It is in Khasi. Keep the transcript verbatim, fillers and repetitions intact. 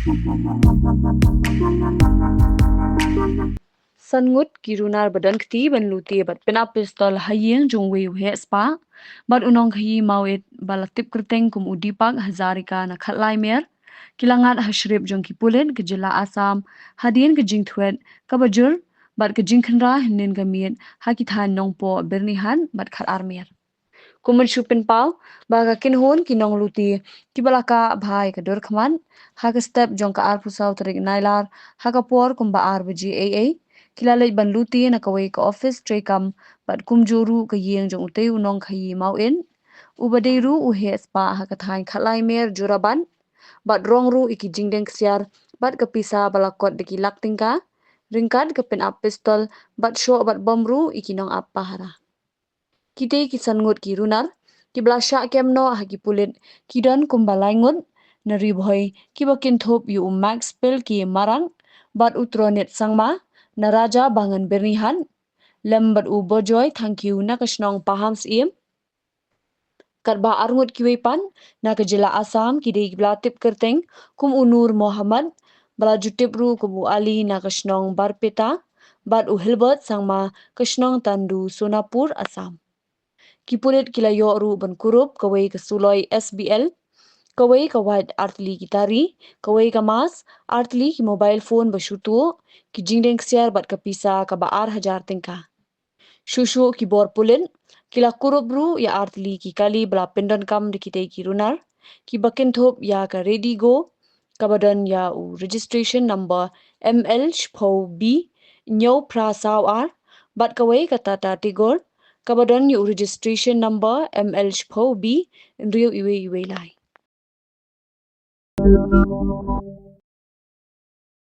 San ngut ki runar ba don kti ban lute bad pynap pistol ha ïing jong uwei u heh spah bad u nongkhaïi mawit ba la tip kyrteng kum u Deepak Hazarika na Khatlai Mer, ki la ngat ha shrip jong ki pulit ka jylla Assam hadien ka jingthwet kaba jur bad ka jingkhynra hynnin ka miet ha ki thaiñ Nongpoh, Byrnihat bad Khatar Mer. Kum ban shu pynpaw ba ka kynhun ki nonglute kiba la kah bha ïa ka dur khmat ha ka step jong ka arphew saw tarik Nailar ha ka por kumba ar baje eiei, ki la leit ban lute na kawei ka office treikam bad kumjuh ruh ka ïing jong utei u nongkhaïi mawit uba dei ruh u heh spah ha ka thaiñ Khatlai Mer, Jorabat, bad rong ruh ïa ki jingdeng ksiar bad ka pisa ba la kot da ki lak tyngka, ryngkat ka pynap pistol bad shoh bad bom ruh ïa ki nongap pahara. Kitei ki san ngut ki runar kiba la shah kem noh ha ki pulit ki don kumba lai ngut, na Ri Bhoi kiba kynthup ïa u Max Pil ki Marak bad u Tronit Sangma na Raja Bangan, Byrnihat, lem bad u Bojoy Thangkhiew na ka shnong Pahamsyiem. Katba ar ngut kiwei pat na ka jylla Assam ki dei kiba la tip kyrteng kum u Nur Mohammad, ba la ju tip ruh kum u Ali na ka shnong Barpeta, bad u Hilbert Sangma ka shnong Tandu, Sonapur, Assam. Ki pulit ki la ïoh ruh ban kurup kawei ka suloi S B L, kawei ka wait artylli ki tari, kawei ka mask, artylli ki mobile phone ba shu tuh, ki jingdeng ksiar bad ka pisa kaba ar hajar tyngka. Shuh shuh ki bor pulit ki la kurup ruh ïa artylli ki kali ba la pyndonkam da kitei ki runar, kiba kynthup ïa ka Ready Go, kaba don ïa u registration number M L shiphew B hynñiew phra saw ar, bad kawei ka Tata Tigor, kaba don ïa u registration number M L shiphew B hynriew iwei iwei lai.